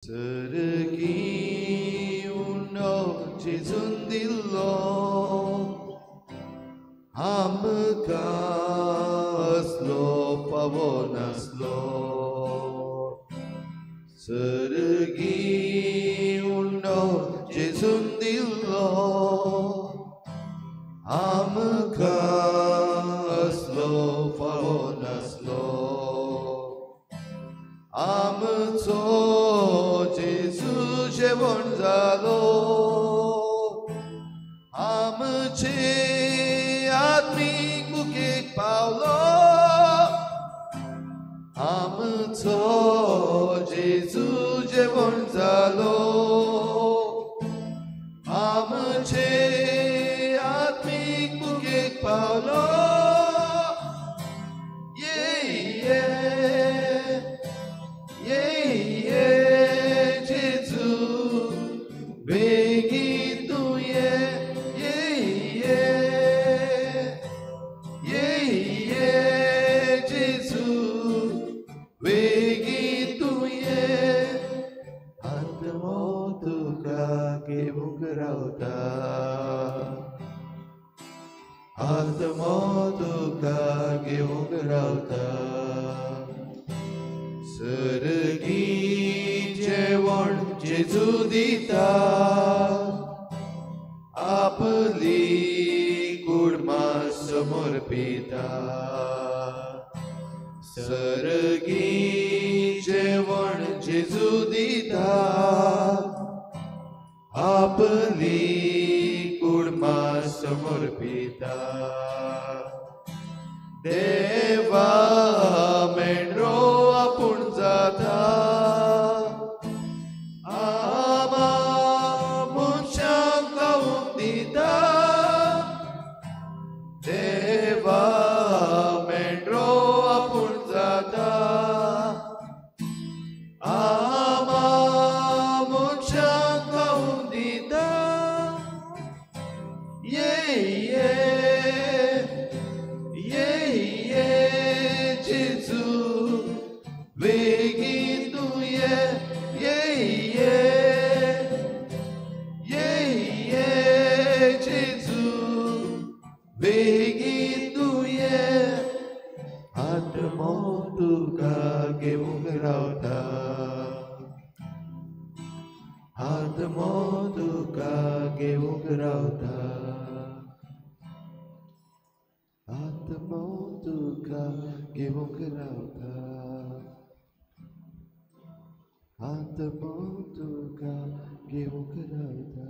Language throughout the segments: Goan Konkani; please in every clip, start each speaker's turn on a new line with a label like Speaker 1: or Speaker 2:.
Speaker 1: सर्गी उंडो जेजून दिल्लो आमकां असलो पावो नासलो. सर्गी उंडो जेजून दिल्लो आमकां असलो पावो नासलो. आमचो जेजू जेवण जालो, आमचे आत्मीक भुकेक पावलो. आमचो जेजू जेवण जालो, आमचे आत्मीक भुकेक पावलो. ये ये ये ये जेजू बेगीन तूं ये, ये ये ये ये जेजू बेगीन तूं ये. आत्मो तुका घेवंक रावता, आत्मो तुका घेवंक रावता. सर्गी जेवण जेजू दिता, आपली कुडमा समर्पिता. सर्गी जेवण जेजू दिता, आपली कुडमा समर्पिता. देवा मेंढरो आपूण जाता, आमा मनशांक खावंक दिता. देवा मेंढरो आपूण जाता, आमा मनशांक खावंक दिता. ये ये ये ये जेजू बेगीन तूं ये, ये ये ये ये जेजू बेगीन तूं ये. आत्मो तुका घेवंक रावता, आत्मो तुका घेवंक रावता, आत्मो तुका घेवंक रावता, आत्मो तुका घेवंक रावता.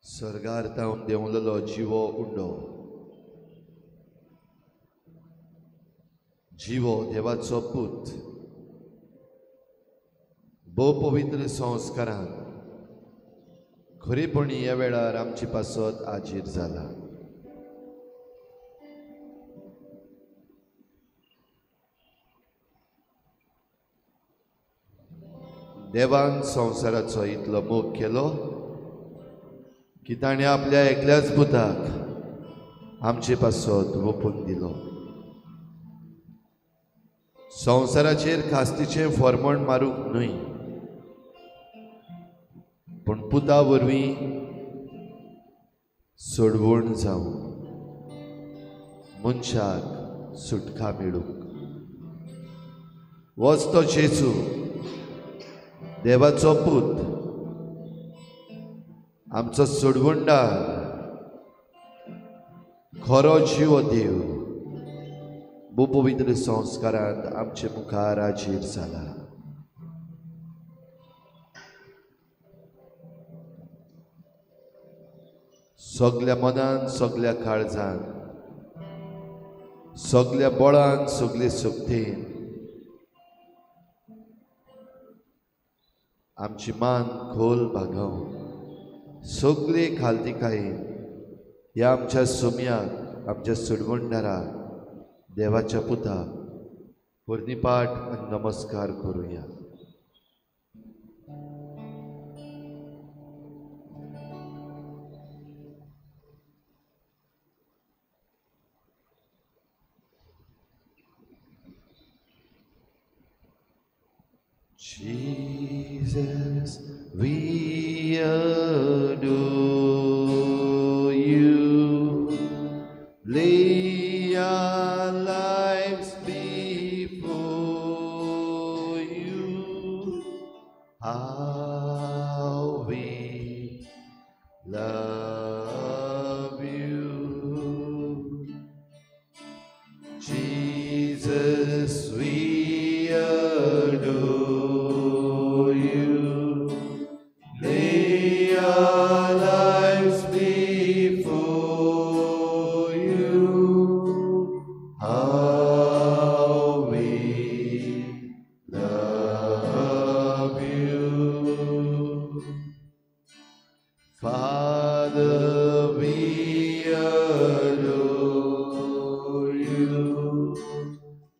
Speaker 2: स्वर्गार तावन देंवलेलो जिवो उंडो, जिवो देवाचो पूत, भोव पवित्र संस्कारान खरेपणी ह्या वेळार आमचे पासत हाजीर जाला. देवान संवसाराचो इतलो मोग केलो की ताणें आपल्या एकल्याच पुताक आमचे पासत ओंपून दिलो. संवसाराचेर खास्तीचें फॉर्मण मारूंक न्हय, पूण पुता वरवीं सोडवण जावं, मनशाक सुटका मेळूंक. वच तो जेजू देवाचो पूत, आमचो सोडवणदार, खरो जिवो देव भोव पवित्र संस्कारांत आमचे मुखार हाजीर जाला. सगल्या मनान, सगल्या काळजान, सगल्या बळान, सगले शक्तीन आमची मान खोल बागोवन सगळे खालतीकायेन ह्या आमच्या सोम्याक, आमच्या सोडवणदाराक, देवाच्या पुताक पुर्णीपाठ आनी नमस्कार करुया. Jesus, we adore you. Lay our lives before you. How we love you. Jesus, we adore you. Lay our lives before you. How we love you. Father, we adore you.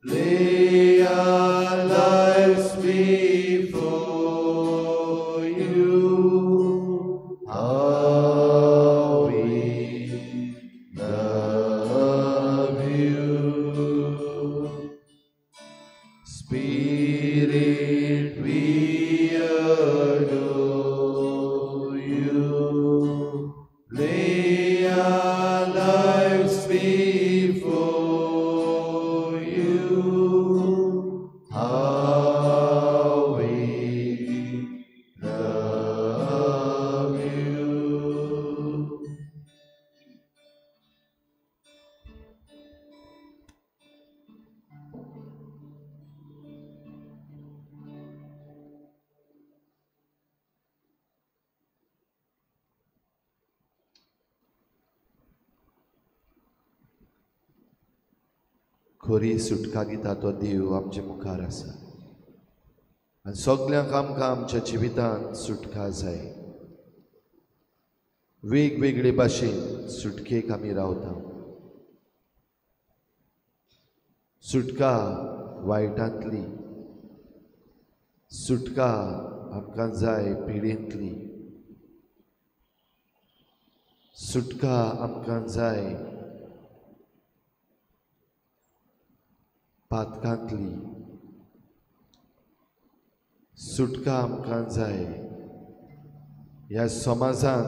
Speaker 2: Lay our lives before you. How we love you. Spirit, we adore you. Lay our lives before you. How we love you. खरी सुटका दिता तो देव आमचे मुखार आसा आनी सगल्यांक आमकां आमच्या जिवितांत सुटका जाय. वेगवेगळे भाशेन सुटकेक आमी रावता. सुटका वायटांतली, सुटका आमकां जाय पिडेंतली, सुटका आमकां जाय पातकांतली, सुटका आमकां जाय ह्या समाजान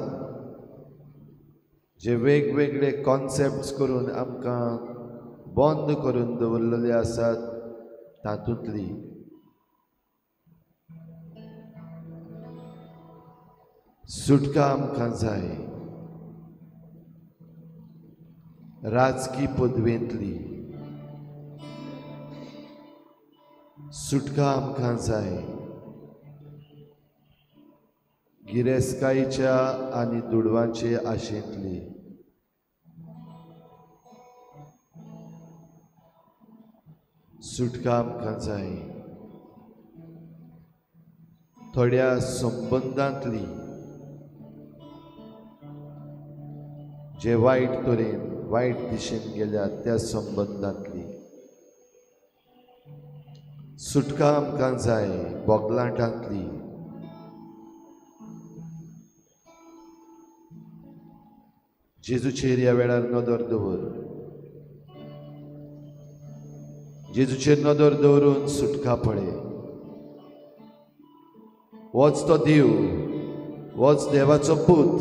Speaker 2: जे वेगवेगळे कॉन्सेप्ट्स करून आमकां बंद करून दवरलेले आसात तातूंतली. सुटका आमकां जाय राजकी पदवेंतली, सुटका आमकां जाय गिरेस्तकायेच्या आनी दुडवांचे आशेंतली. सुटका आमकां जाय थोड्या संबंदांतली जे वायट तरेन वायट दिशेन गेल्या त्या संबंदांतली. सुटका आमकां जाय बोगलाटांतली, जेजूचेर ह्या वेळार नदर दवर. जेजूचेर नदर दवरून सुटका पळय. वच तो देव, वच देवाचो पूत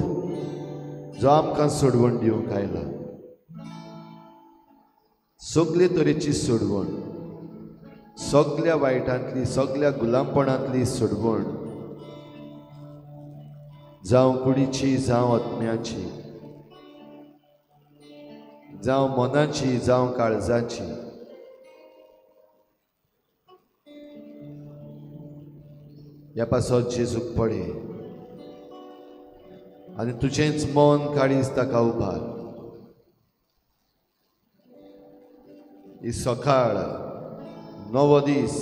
Speaker 2: जो आमकां सोडवण दिवंक आयला. सगळे तरेची सोडवण, सगळ्या वायटांतली, सगळ्या गुलामपणांतली सोडवण, जावं कुडीची, जावं आत्म्याची, जावं मनाची, जावं काळजाची. ह्या पासत जेजूक पळय आनी तुजेंच मन काळीज ताका उबार. ही सकाळ, नवो दीस,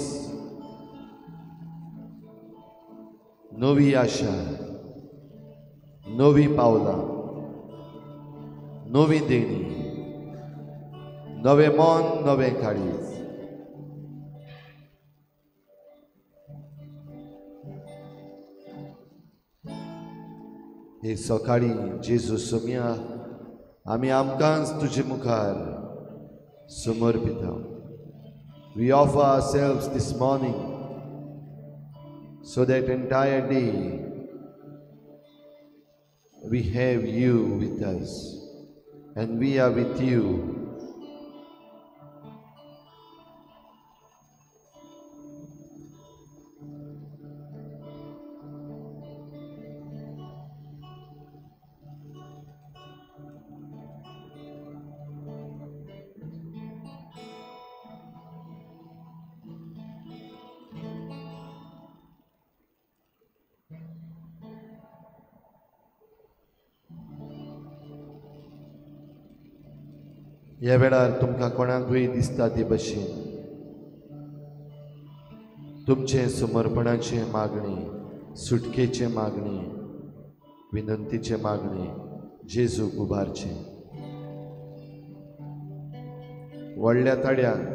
Speaker 2: नवी आशा, नवी पावलां, नवी देणी, नवें मन, नवें काळीज. हे सकाळी जेजू सोम्या आमी आमकांच तुजे मुखार समर्पिता. We offer ourselves this morning So that entire day we have you with us and we are with you. ह्या वेळार तुमकां कोणाकूय दिसता ते भशेन तुमचें समर्पणाचें मागणें, सुटकेचें मागणें, विनंतीचें मागणें जेजूक उबारचें. व्हडल्या ताळ्यान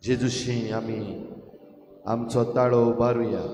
Speaker 2: जेजूशी आमी आमचो ताळो उबारुया.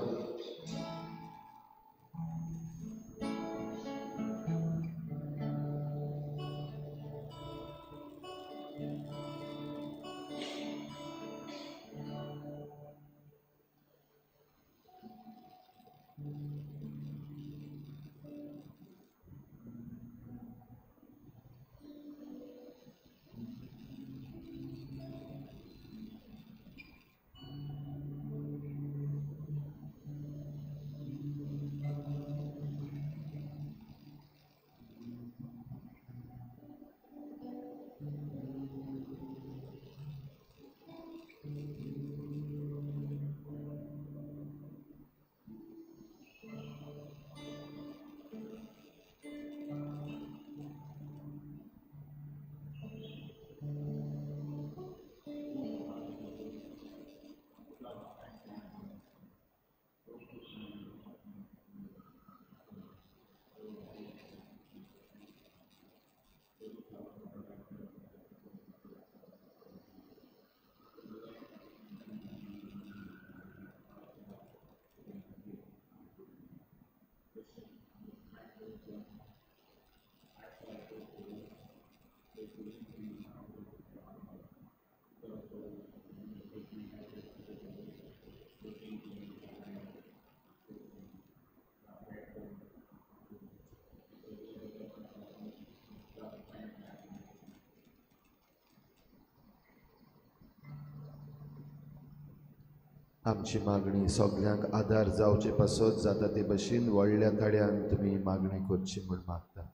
Speaker 2: आमची मागणी सगल्यांक आदार जावचे पासत जाता ते भशेन व्हडल्या ताळ्यान तुमी मागणी करची म्हूण मागता.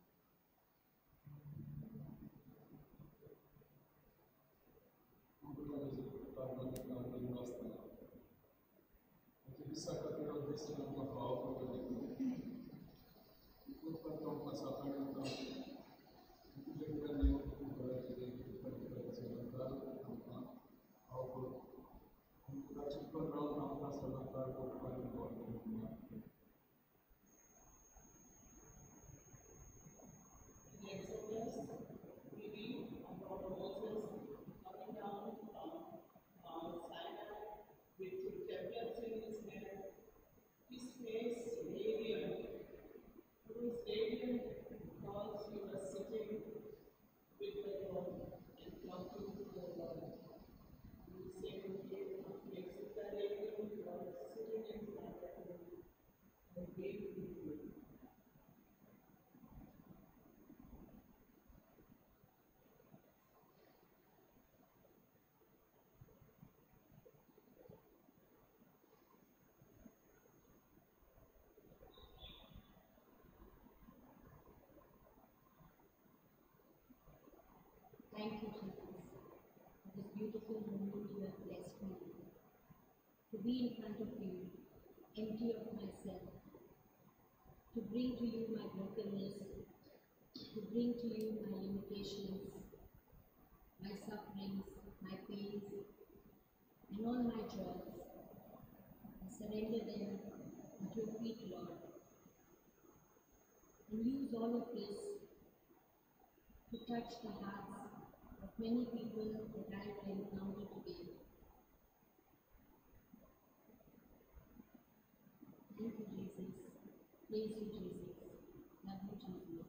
Speaker 3: Thank you, Jesus, for this beautiful moment you have blessed me with. To be in front of you, empty of myself, to bring to you my brokenness, to bring to you my limitations, my sufferings, my pains, and all my joys. I surrender them at your feet, Lord, and use all of this to touch the hearts of many people that I will encounter today. Thank you, Jesus. Praise you, Jesus. Love you, Jesus.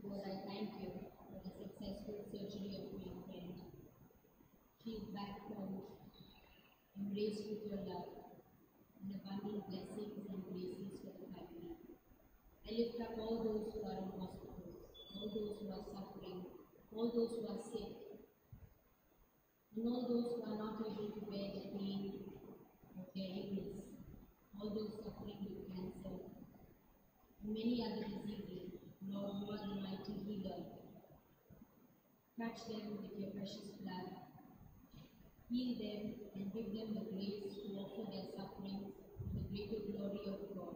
Speaker 3: Lord, I thank you for the successful surgery of my friend. She is back home, embraced with your love and abundant blessings and graces for the family. I lift up all those who are in hospitals, all those who are suffering, all those who are sick, and all those who are not able to bear the pain of their illness, all those suffering with cancer, and many other diseases. Lord, you are the mighty healer. Touch them with your precious blood. Heal them and give them the grace to offer their sufferings to the greater glory of God.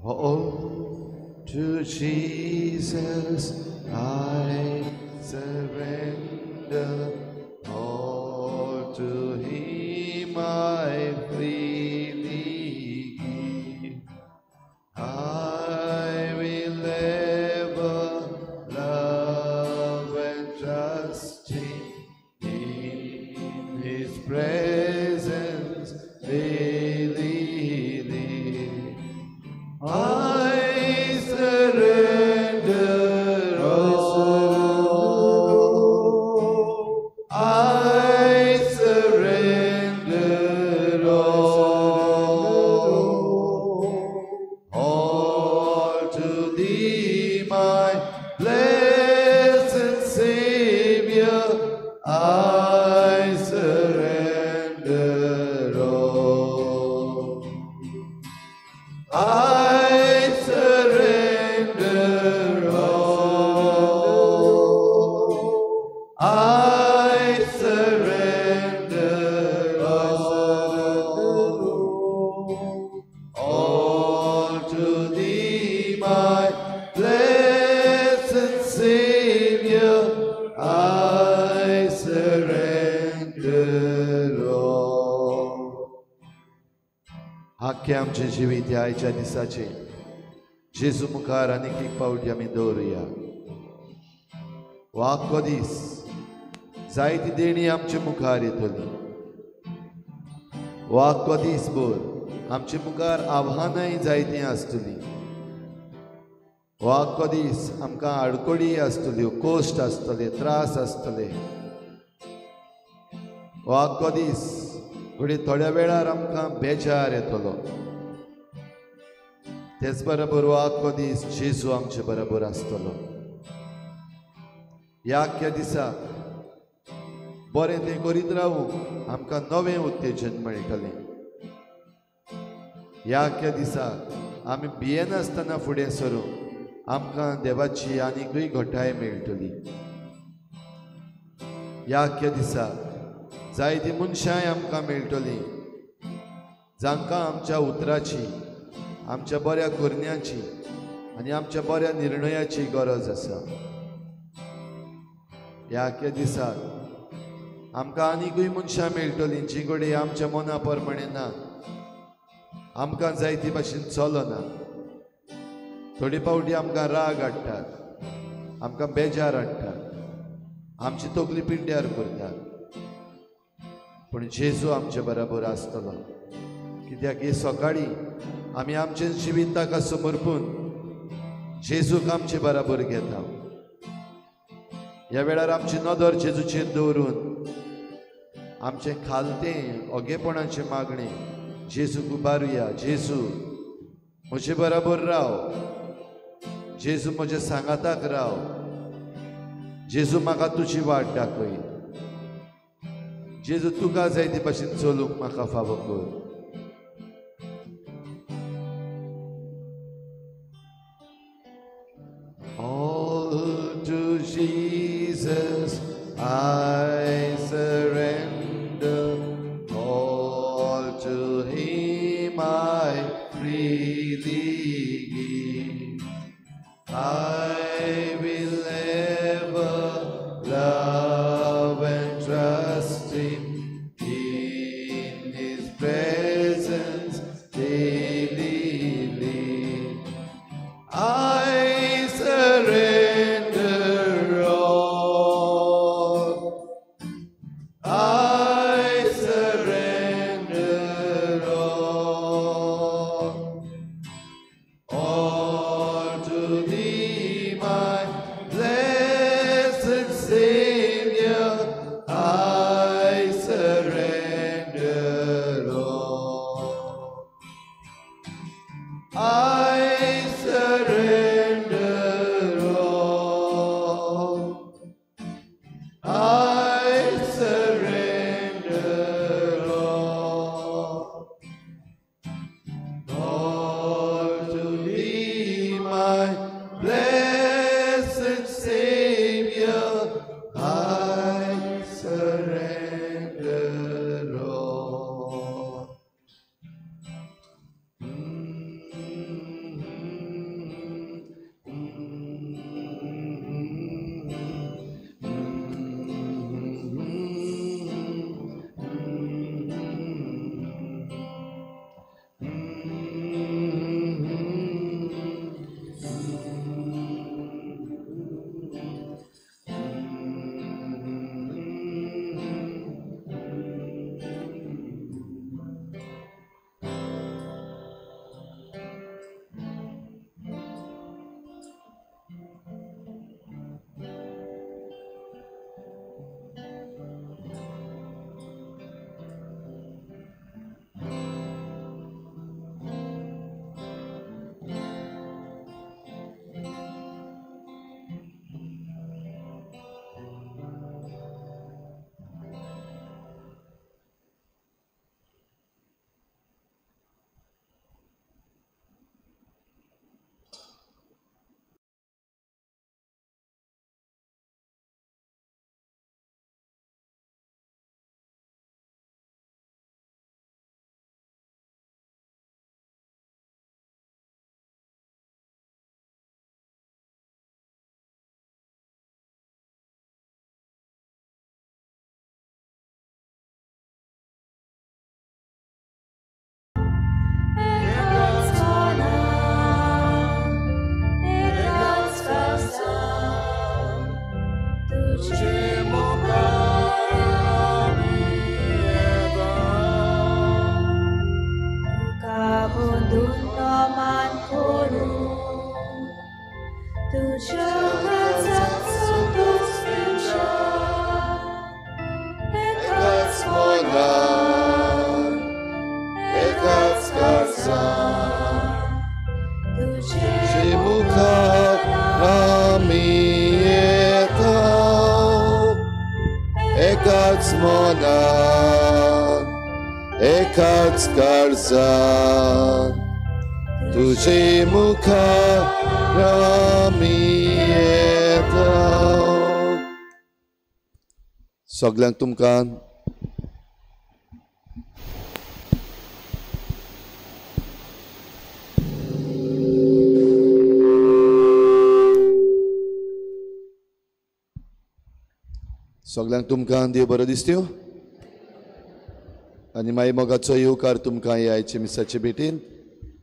Speaker 2: Oh, to Jesus I surrender, all to Him I freely give. I will ever love and trust Him, in His presence daily live. I surrender all. I surrender all. आख्खें आमचें जिवीत ह्या आयच्या दिसाचें जेजू मुखार आनीक एक पावटी आमी दवरुया. हो आख्खो दीस जायती देणी आमचे मुखार येतली. हो आख्खो दीस भर आमचे मुखार आव्हानांय जायतीं आसतलीं. हो आख्खो दीस आमकां आडखळी आसतल्यो, कश्ट आसतले, त्रास आसतले. हो आख्खो दीस घडये थोड्या वेळार आमकां बेजार येतलो. तेच बरोबर हो आख्खो दीस जेजू आमचे बरोबर आसतलो. ह्या आख्ख्या दिसा बरें तें करीत रावूंक आमकां नवें उत्तेजन मेळटलें. ह्या आख्ख्या दिसा आमी भियेनासतना फुडें सरूंक आमकां देवाची आनीकूय घटाय मेळटली. ह्या आख्ख्या दिसा जायतीं मनशांय आमकां मेळटलीं जांकां आमच्या उतराची, आमच्या बऱ्या करण्याची आनी आमच्या बऱ्या निर्णयाची गरज आसा. ह्या आख्ख्या दिसा आमकां आनीकूय मनशां मेळटलीं जी घडये आमच्या मना प्रमाणें ना, आमकां जाय ती भाशेन चलना. थोडे फावटी आमकां राग हाडटात, आमकां बेजार हाडटात, आमची तकली पिड्ड्यार करतात. पूण जेजू आमचे बरोबर आसतलो. कित्याक ही सकाळीं आमी आमचें जिवीत ताका समर्पून जेजूक आमचे बराबर घेता. ह्या वेळार आमची नदर जेजूचेर दवरून आमचें खालतें ओगेपणाचें मागणें जेजूक उबारुया. जेजू म्हजे बराबर राव, जेजू म्हज्या सांगाताक राव, जेजू म्हाका तुजी वाट दाखय, जेजू तुका जाय ते भाशेन चलूंक म्हाका फावो कर. All to Jesus I surrender, all to Him I freely give. I will ever love and trust Him, in His presence
Speaker 4: तुज्या काळजाक संतोष दिवच्या
Speaker 2: एकाच मनान एकाच काळजान
Speaker 4: तुजे
Speaker 2: मुखार आमी येता एकाच मनान एकाच काळजान तुजे मुखार आमी येता. सगल्यांक तुमकां सगल्यांक तुमकां देव बरो दिसत्यो आनी मागीर मोगाचो येवकार तुमकां हे आयचे मिसाचे भेटीन.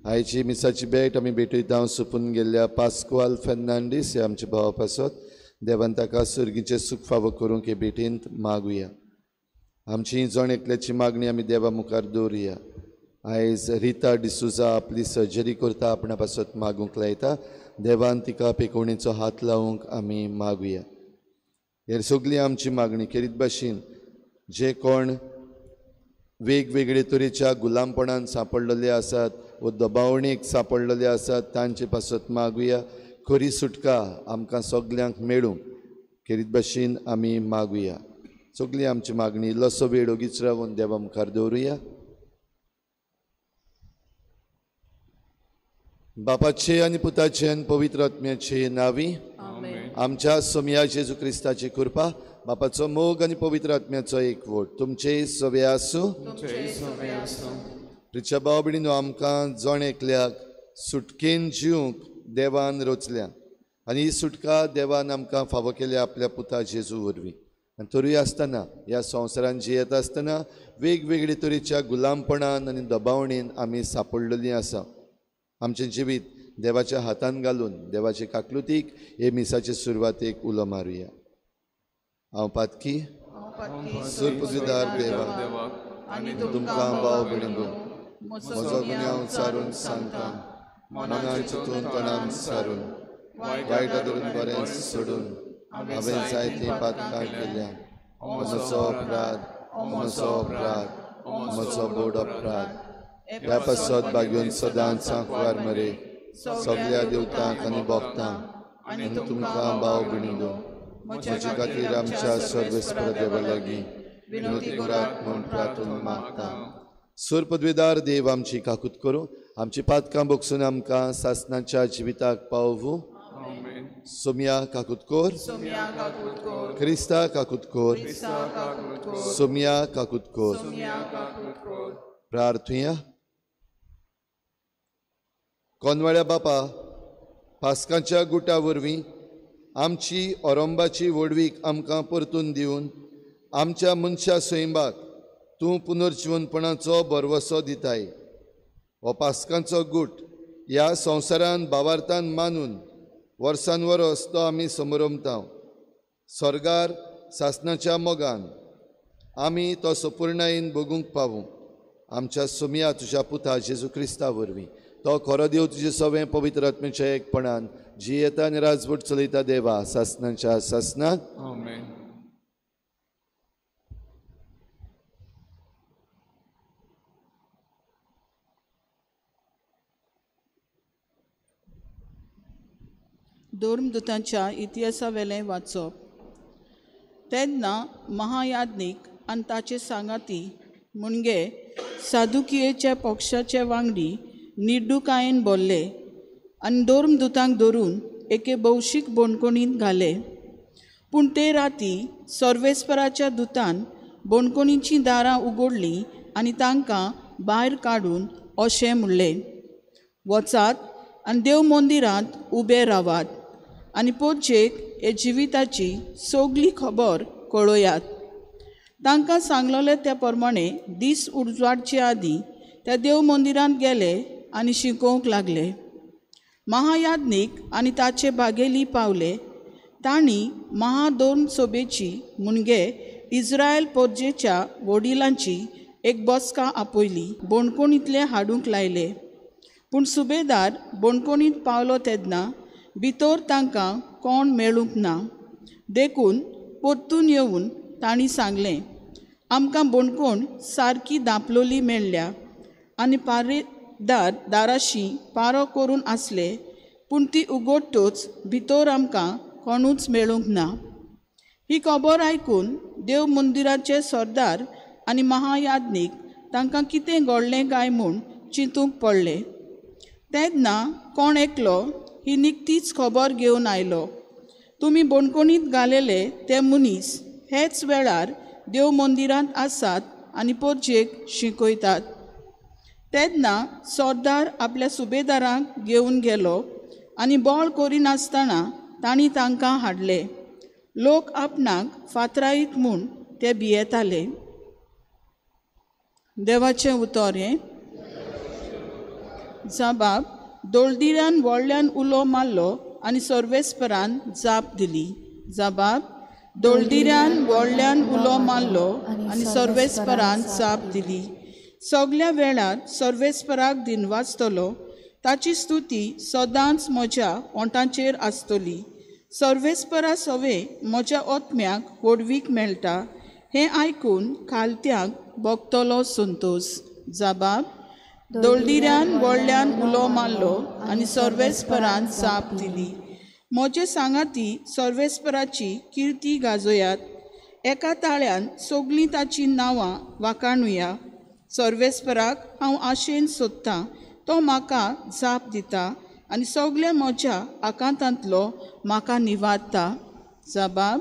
Speaker 2: आयची मिसाची भेट आमी भेटयता सोंपून गेल्ल्या पास्कुआल फेर्नांडीस हे आमच्या भावा पासत. देवान ताका सर्गीचें सूख फावो करूंक हे भेटींत मागुया. आमची जण एकल्याची मागणी आमी देवा मुखार दवरुया. आयज रिता डिसुजा आपली सर्जरी करता आपणा पासत मागूंक लायता. देवान तिका पेकोवणेचो हात लावंक आमी मागुया. हे सगळी आमची मागणी केरीत भाशेन जे कोण वेगवेगळे तरेच्या गुलामपणान सांपडलेले आसात व दबावणेक सांपडलेले आसात तांचे पासत मागुया. खरी सुटका आमकां सगल्यांक मेळूंक केरीत भाशेन आमी मागुया. सगळी आमची मागणी इल्लोसो वेळ ओगीच रावन देवा मुखार दवरुया. बापाचे आनी पुताचे आनी पवित्र आत्म्याचे नांवी आमच्या सोमया जेजू क्रिस्ताची कृपा, बापाचो मोग आनी पवित्र आत्म्याचो एकवट तुमचे सवे आसूं. प्रिच्या भाव भयणीनो, आमकां जण एकल्याक सुटकेन जिवंक देवान रचल्या आनी ही सुटका देवान आमकां फावो केल्या आपल्या पुता जेजू वरवीं. आनी तरूय आसतना ह्या संवसारान जियेता आसतना वेगवेगळे तरेच्या गुलामपणान आनी दबावणेन आमी सांपडलेलीं आसा. आमचें जिवीत देवाच्या हातान घालून देवाचे काकलुतीक हे मिसाचे सुरवातेक उलो मारुया. हांव पातकी सुरपुजीदार देवा तुमकां भाव भयणींनो म्हजो गुन्यांव सारून सांगता, मनान चिंतून तणान सारून वायट धरून बरें सोडून हांवें जायतीं पातकां केल्या. म्हजो अपराध, म्हजो अपराध, म्हजो बोड अपराध. ह्या पासत बागेवन सदांच सांकवार मरे सगळ्या देवतांक आनी भक्तांक आनी तुमकां भाव भयणींनो म्हजे खातीर आमच्या सर्वेस्पर देवा लागीं विनवती करात म्हूण प्रार्थना मागता. सूर पदवीदार देव आमची काकूत करूं, आमची पातकां बगसून आमकां सासनाच्या जिविताक पावूं. सोमया काकूत कोर, क्रिस्ता काकूत कोर, सोमया काकूत कोर. प्रार्थुया. कोनवाड्या बापा, पास्कांच्या गुटा वरवीं आमची ओरंबाची व्हडवीक आमकां परतून दिवन आमच्या मनशा सैंबाक तूं पुनर्जिवनपणाचो भरवसो दिताय. हो पास्कांचो गूट ह्या संवसारान भावार्थान मानून वर्सान वरस तो आमी समरमता. स्वर्गार सासनाच्या मोगान आमी तो सपुर्णायेन भोगूंक पावूं. आमच्या सोमया तुज्या पुता जेजू क्रिस्ता वरवीं तो खरो देव तुजे सवें पवित्र आत्म्याच्या एकपणान जियेता आनी राजवट चलयता देवा सासनाच्या सासनाक.
Speaker 1: आमेन.
Speaker 5: धर्मदूतांच्या इतिहासावेलें वाचप. तेन्ना महायाज्ञीक आनी ताचे सांगाती म्हणजे सादुकियेच्या पक्षाचे वांगडी निर्डुकायेन बोल्ले आनी धर्मदूतांक धरून एके भौशीक बोणकोणींत घाले. पूण ते राती सर्वेस्पराच्या दुतान बोणकोणीचीं दारां उगडलीं आनी तांकां भायर काडून अशें म्हणलें, वचात आनी देव मंदिरांत उबे रावात आनी पोरचेक हे जिविताची सगली खबर कळयात. तांकां सांगलेलें त्या प्रमाणे दीस उजवाडचे आदीं त्या देव मंदिरांत गेले आनी शिकोवंक लागले. महायाज्ञीक आनी ताचे भागेली पावले. तांणी महादोन सोबेची म्हणजे इस्रायल पोरजेच्या वडिलांची एक बसका आपयली. बोणकोणींतले हाडूंक लायले. पूण सुबेदार बोणकोणींत पावलो तेन्ना भितर तांकां कोण मेळूंक ना. देखून परतून येवन तांणी सांगलें, आमकां बणकोण सारकी दांपलोली मेळ्ळ्या आनी पारेदार दाराशी पारो करून आसले, पूण ती उगडटच भितर आमकां कोणूच मेळूंक ना. ही खबर आयकून देव मंदिराचे सरदार आनी महायाज्ञीक तांकां कितें घडलें काय म्हूण चिंतूंक पडलें. तेन्ना कोण एकलो ही निकतीच खबर घेवन आयलो, तुमी बणकोणींत घालेले ते मनीस हेच वेळार देव मंदिरांत आसात आनी परजेक शिकयतात. तेन्ना सरदार आपल्या सुबेदारांक घेवन गेलो आनी बळ करिनासतना तांणी तांकां हाडले. लोक आपणाक फातरायत म्हूण ते भियेताले. देवाचें उतर हें. जबाब दोळदिऱ्यान व्हडल्यान उलो मारलो आनी सर्वेस्परान जाप दिली. जबाब दोळदिऱ्यान व्हडल्यान उलो मारलो आनी सर्वेस्परान जाप दिली. सगल्या वेळार सर्वेस्पराक दिनवासतलो, ताची स्तुती सदांच म्हज्या ओंठांचेर आसतली. सर्वेस्परा सवे म्हज्या आत्म्याक व्हडवीक मेळटा, हें आयकून खालत्यांक भोगतलो संतोश. जबाब दोळदिऱ्यान व्हडल्यान उलो मारलो आनी सर्वेस्परान जाप दिली. म्हजे सांगाती सर्वेस्पराची किर्ती गाजयात, एका ताळ्यान सगलीं ताचीं नांवां वाखाणुया. सर्वेस्पराक हांव आशेन सोदतां, तो म्हाका जाप दिता आनी सगल्या म्हज्या आकांतांतलो म्हाका निवारता. जबाब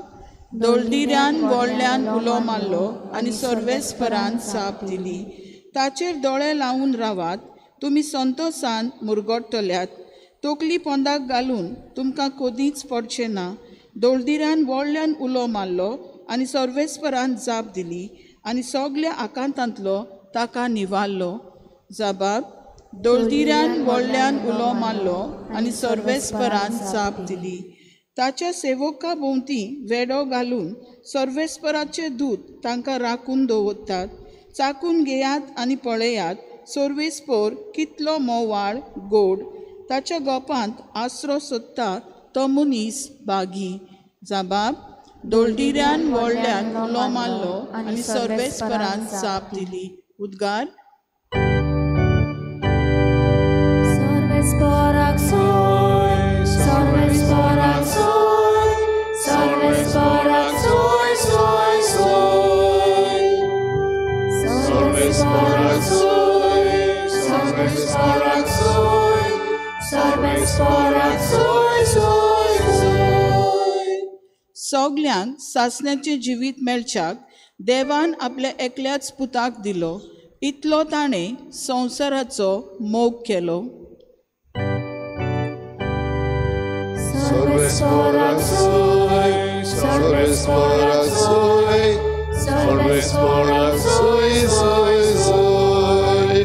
Speaker 5: दोळदिऱ्यान व्हडल्यान उलो मारलो आनी सर्वेस्परान जाप दिली. ताचेर दोळे लावन रावात, तुमी संतोसान मुरगडटल्यात. तकली पोंदाक घालून तुमकां कदींच पडचें ना. दोळदिऱ्यान व्हडल्यान उलो मारलो आनी सर्वेस्परान जाप दिली आनी सगल्या आकांतांतलो ताका निवारलो. जबाब दोळदिऱ्यान व्हडल्यान उलो मारलो आनी सर्वेस्परान जाप दिली. ताच्या सेवका भोंवती वेडो घालून सर्वेस्पराचे दूत तांकां राखून दवरतात. चाकून घेयात आनी पळयात सर्वेस्पर कितलो मोवाळ गोड. ताच्या गोपांत आसरो सोदता तो मनीस बागी. जबाब दोळदिऱ्यान व्हडल्यान उलो मारलो आनी सर्वेस्परान जाप दिली. उद्गार.
Speaker 4: सर्वेस्पराक सोय, सर्वेस्पराक सोय, सर्वेस्पराक सोय, सोय, सोय. सर्वेस्पराक सोय, सर्वेस्पराक सोय, सर्वेस्पराक सोय, सोय, सोय.
Speaker 5: सगल्यांक सासण्याचें जिवीत मेळच्याक देवान आपल्या एकल्याच पुताक दिलो, इतलो ताणें संवसाराचो मोग केलो.
Speaker 2: सर्वेस्पराक सोय, सर्वेस्पराक सोय, सर्वेस्पराक सोय, सोय, सोय.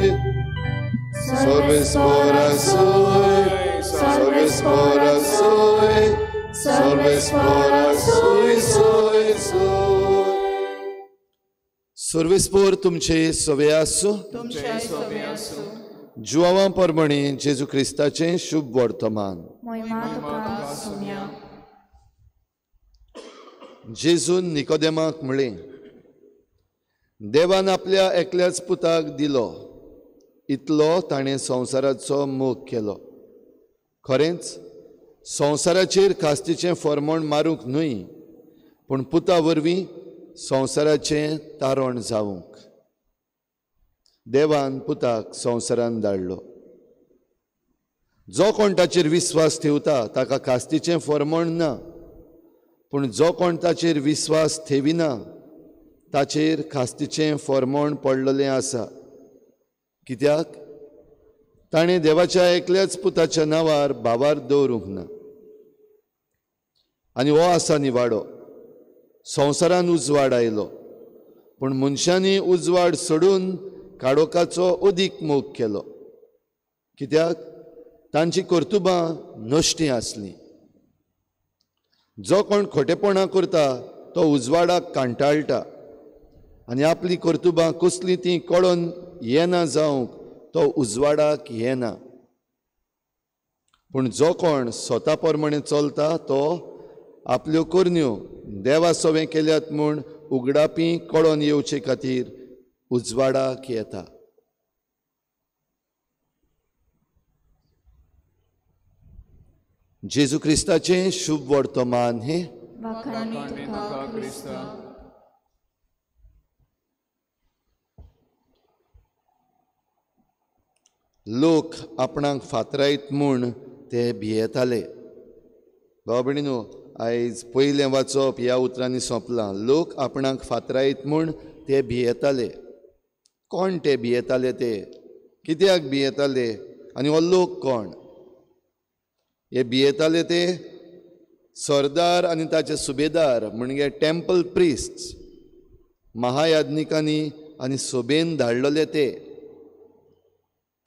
Speaker 2: सर्वेस्पराक सोय, सर्वेस्पराक सोय, सर्वेस्पराक सोय, सोय, सोय. सर्वेस्पर तुमचे सवे आसूं. जुआवां परमणी जेजू क्रिस्ताचें शुभ वर्तमान. जेजून निकोदेमाक म्हळें, देवान आपल्या एकल्याच पुताक दिलो, इतलो ताणें संवसाराचो मोग केलो. खरेंच संवसाराचेर खास्तीचें फॉर्मोण मारूंक न्हय, पूण पुता वरवीं संवसाराचें तारण जावंक देवान पुताक संवसारान धाडलो. जो कोण ताचेर विस्वास ठेवता ताका खास्तीचें फॉर्मोण ना, पूण जो कोण ताचेर विस्वास ठेविना ताचेर खास्तीचें फॉर्मोण पडलेलें आसा. कित्याक ताणें देवाच्या एकल्याच पुताच्या नांवार भावार दवरूंक ना. आनी हो आसा निवाडो. संवसारान उजवाड आयलो, पूण मनशांनी उजवाड सोडून काडोकाचो अदीक मोग केलो. कित्याक तांची कर्तुबां नश्टीं आसलीं. जो कोण खोटेपणां करता तो उजवाडाक कांटाळटा आनी आपली कर्तुबां कसलीं तीं कळोन येना जावंक तो उजवाडाक येना. पूण जो कोण स्वता प्रमाणे चलता तो आपल्यो करण्यो देवा सवें केल्यात म्हूण उगडापी कळोन येवचे खातीर उजवाडाक येता. जेजू क्रिस्ताचें शुभ वर्तमान हें. लोक आपणाक फातरायत म्हूण ते भियेताले. भाव भयणीनो, आयज पयलें वाचप ह्या उतरांनी सोंपलां. लोक आपणाक फातरायत म्हूण ते भियेताले. कोण ते भियेताले? ते कित्याक भियेताले आनी हो लोक कोण? हे भियेताले ते सरदार आनी ताचे सुबेदार म्हणजे टेम्पल प्रिस्ट, महायाज्ञिकांनी आनी सोबेन धाडलेले ते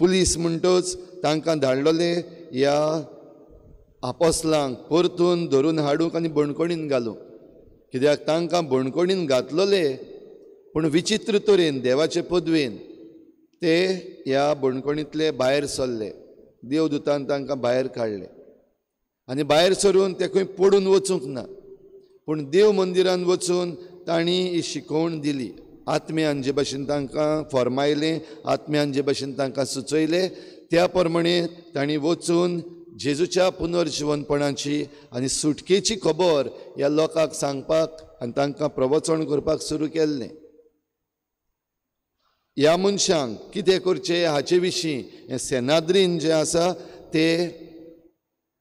Speaker 2: पुलीस म्हणटच तांकां धाडलेले ह्या आपोसलांक परतून धरून हाडूंक आनी बणकोणीन घालूंक. कित्याक तांकां बणकोणीन घातलेले, पूण विचित्र तरेन देवाचे पदवेन ते ह्या बणकोणींतले भायर सरले. देवदूतान तांकां भायर काडले आनी भायर सरून ते खंय पडून वचूंक ना, पूण देव मंदिरान वचून तांणी ही शिकोवण दिली. आत्म्यान जे भाशेन तांकां फॉर्मायलें, आत्म्यान जे भाशेन तांकां सुचयलें त्या प्रमाणे तांणी वचून जेजूच्या पुनर्जिवनपणाची आनी सुटकेची खबर ह्या लोकांक सांगपाक आनी तांकां प्रवचन करपाक सुरू केल्लें. ह्या मनशांक कितें करचें हाचे विशीं हें सेनाद्रीन जें आसा ते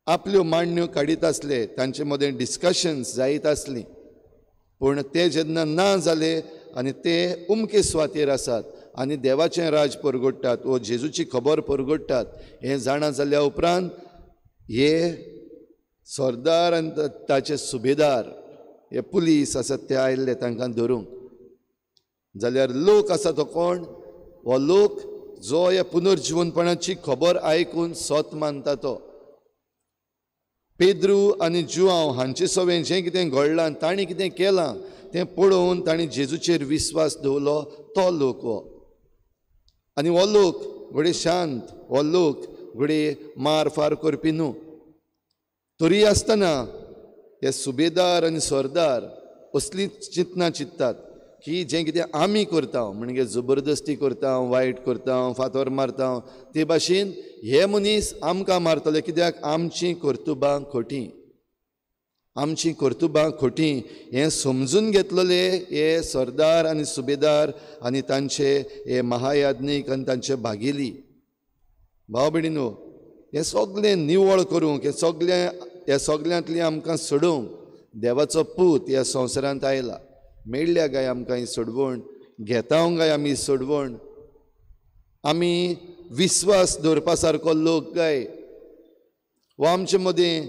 Speaker 2: आपल्यो मांडण्यो काडीत आसले, तांचे मदें डिस्कशन्स जायत आसलीं. पूण ते जेन्ना ना जाले आनी ते उमके सुवातेर आसात आनी देवाचें राज परगोडटात वो जेजूची खबर परगोडटात हें जाणा जाल्या उपरांत हे सरदार आनी ताचे सुबेदार हे पुलीस आसात ते आयिल्ले तांकां धरूंक. जाल्यार लोक आसा तो कोण? हो लोक जो ह्या पुनर्जिवनपणाची खबर आयकून सत मानता तो. पेद्रू आनी जुआंव हांचे सवें जें कितें घडलां, तांणी कितें केलां तें पळोवन तांणी जेजूचेर विस्वास दवरलो तो लोक हो. आनी हो लोक घडये शांत, हो लोक घडये मार फार करपी न्हू. तरी आसतना हे सुबेदार आनी सरदार असलीं चिंतनां चिंततात की जें कितें आमी करता म्हणजे जबरदस्ती करता, वायट करता, फातर मारता, ते भाशेन हे मनीस आमकां मारतले कित्याक आमचीं कर्तुबां खोटीं, आमचीं कर्तुबां खोटीं हें समजून घेतलेले हे सरदार आनी सुबेदार आनी तांचे हे महायाज्ञीक आनी तांचे भागेली. भाव भयणीनो, हें सगळें निवळ करूंक, हें सगळें ह्या सगळ्यांतलीं आमकां सोडोवंक देवाचो पूत ह्या संवसारांत आयला. मेळ्ळ्या काय आमकां ही सोडवण? घेता काय आमी सोडवण? आमी विस्वास दवरपा सारको लोक काय? वा आमचे मदीं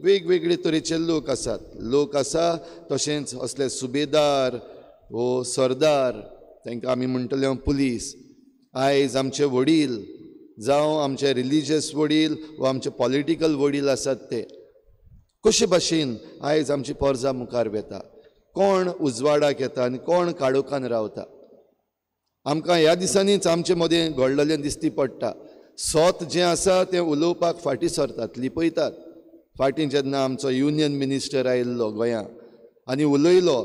Speaker 2: वेगवेगळे तरेचे लोक आसात. लोक आसा तशेंच असले सुबेदार वो सरदार, तांकां आमी म्हणटले पुलीस. आयज आमचे वडील जावं आमचे रिलीजियस वडील वा आमचे पॉलिटिकल वडील आसात ते कशे भाशेन आयज आमची पोरजा मुखार वेता, कोण उजवाडाक येता आनी कोण काळोखान रावता. आमकां ह्या दिसांनीच आमचे मदें घडलेलें दिसती पडटा. सत जें आसा तें उलोवपाक फाटीं सरतात, लिपयतात. फाटीं जेन्ना आमचो युनियन मिनिस्टर आयिल्लो गोंयांत आनी उलयलो,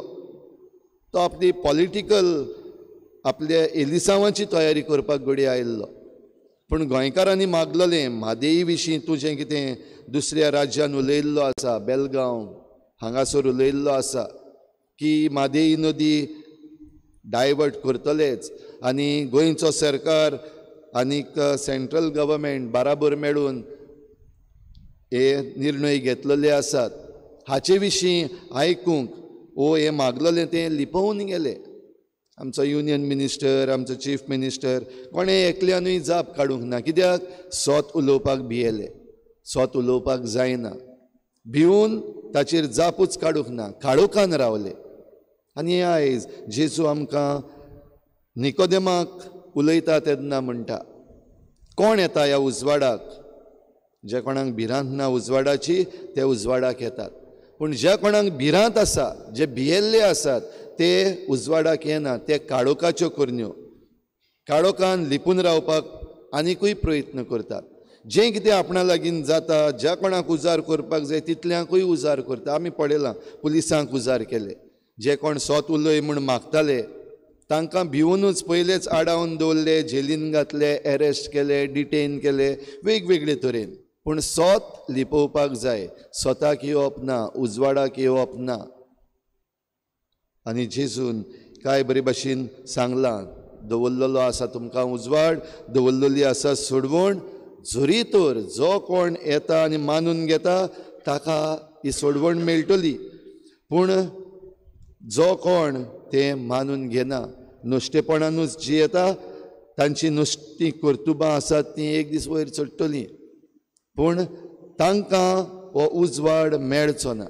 Speaker 2: तो आपली पॉलिटिकल आपल्या एलिसांवाची तयारी करपाक घडये आयिल्लो. पूण गोंयकारांनी मागलेलें म्हादेई विशीं तूं जें कितें दुसऱ्या राज्यान उलयल्लो आसा, बेलगांव हांगासर उलयल्लो आसा की म्हादेई नदी डायवर्ट करतलेच आनी गोंयचो सरकार आनीक सेंट्रल गव्हर्मेंट बाराबर मेळून हे निर्णय घेतलेले आसात. हाचे विशीं आयकूंक ओ हें मागलेलें तें लिपोवन गेले. आमचो युनियन मिनिस्टर, आमचो चीफ मिनिस्टर कोणें एकल्यानूय जाप काडूंक ना. कित्याक? सत उलोवपाक भियेले, सत उलोवपाक जायना, भिवून ताचेर जापूच काडूंक ना, काळोखान रावले. आनी आयज जेजू आमकां निकोदेमाक उलयता तेन्ना म्हणटा, कोण येता ह्या उजवाडाक? ज्या कोणाक भिरांत ना उजवाडाची ते उजवाडाक येतात, पूण ज्या कोणाक भिरांत आसा, जे भियेल्ले आसात ते उजवाडाक येना, ते काळोखाच्यो करण्यो, काळोखान लिपून रावपाक आनिकूय प्रयत्न करतात. जें कितें आपणा लागीं जाता, ज्या कोणाक उजार करपाक जाय तितल्यांकूय उजार करता. आमी पळयलां पुलिसांक उजार केले, जे कोण सोत उलय म्हूण मागताले तांकां भिवनूच पयलेच आडावन दवरले, जेलीन घातले, एरेस्ट केले, डिटेन केले वेगवेगळे तरेन. पूण सोत लिपोवपाक जाय, सोताक येवप ना, उजवाडाक येवप ना. आनी जेजून काय बरे भाशेन सांगलां, दवरलेलो आसा तुमकां उजवाड, दवरलेली आसा सोडवण, जरी तर जो कोण येता आनी मानून घेता ताका ही सोडवण मेळटली, पूण जो कोण तें मानून घेना, नुस्तेपणानूच जी येता तांची नुस्तीं कर्तुबां आसात तीं एक दीस वयर चडटलीं, पूण तांकां हो उजवाड मेळचो ना.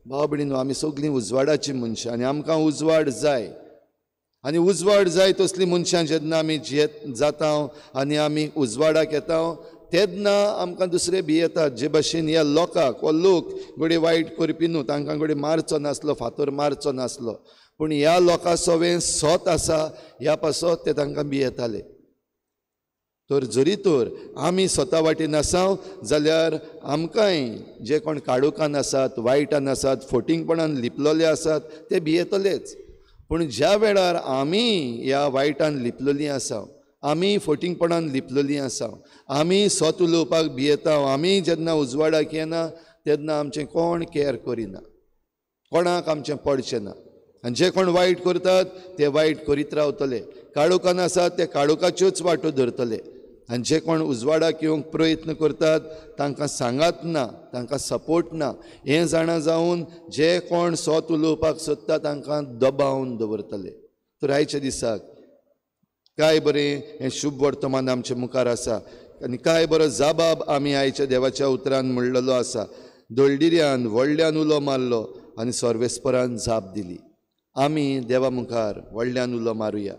Speaker 2: भाव भयणीनो, आमी सगळीं उजवाडाचीं मनशां आनी आमकां उजवाड जाय. आनी उजवाड जाय तसलीं मनशां जेन्ना आमी जियेत जाता आनी आमी उजवाडाक येता तेन्ना आमकां दुसरे भियेतात. जे भाशेन ह्या लोकांक, हो लोक घडये वायट करपी न्हू, तांकां घडये मारचो नासलो, फातर मारचो नासलो, पूण ह्या लोकां सवें सोत आसा ह्या पासत ते तांकां भियेताले. तर जरी तर आमी स्वता वाटेन आसाव जाल्यार आमकांय जे कोण काळोखान आसात, वायटान आसात, फोटिंगपणान लिपलेले आसात ते भियेतलेच. पूण ज्या वेळार आमी ह्या वायटान लिपलेलीं आसा, आमी फोटिंगपणान लिपलेलीं आसा, आमी स्वत उलोवपाक भियेता, आमी जेन्ना उजवाडाक येना तेन्ना आमचें कोण कॅर करिना, कोणाक आमचें पडचें ना. आनी जे कोण वायट करतात ते वायट करीत रावतले, काळोखान आसात ते काळोखाच्योच वाटो धरतले. आनी जे कोण उजवाडाक येवंक प्रयत्न करतात तांकां सांगात ना, तांकां सपोर्ट ना, हें जाणा जावन जे कोण स्वत उलोवपाक सोदता तांकां दबावन दवरतले. तर आयच्या दिसाक काय बरें हें शुभ वर्तमान आमचे मुखार आसा आनी काय बरो जाबाब आमी आयच्या देवाच्या उतरान म्हणलेलो आसा. दळडिऱ्यान व्हडल्यान उलो मारलो आनी सर्वेस्परान जाप दिली. आमी देवा मुखार व्हडल्यान उलो मारुया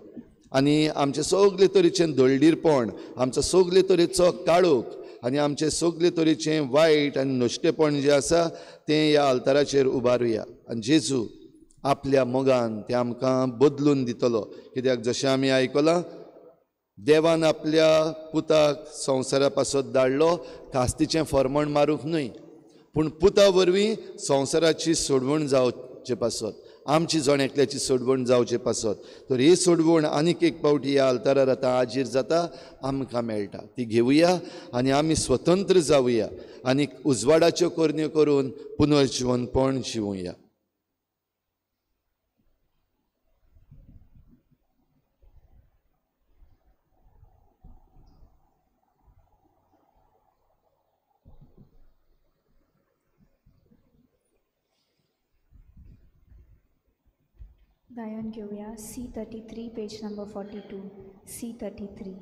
Speaker 2: आनी आमचे सगळे तरेचें दळडीरपण, आमचो सगळे तरेचो काळोख आनी आमचे सगळे तरेचें वायट आनी नश्टेपण जें आसा तें ह्या आल्ताराचेर उबारुया. आनी जेजू आपल्या मोगान तें आमकां बदलून दितलो. कित्याक जशें आमी आयकलां, देवान आपल्या पुताक संवसारा पासत धाडलो कास्तीचें फॉर्मण मारूंक न्हय, पूण पुता वरवीं संवसाराची सोडवण जावचे पासत, आमची जण एकल्याची सोडवण जावचे पासत. तर ही सोडवण आनीक एक पावटी ह्या आल्तारार आतां आजीर जाता, आमकां मेळटा, ती घेवया आनी आमी स्वतंत्र जावया आनी उजवाडाच्यो करण्यो करून पुनर्जिवनपण जिवया.
Speaker 4: गायन घेऊया C33 page number 42 C33.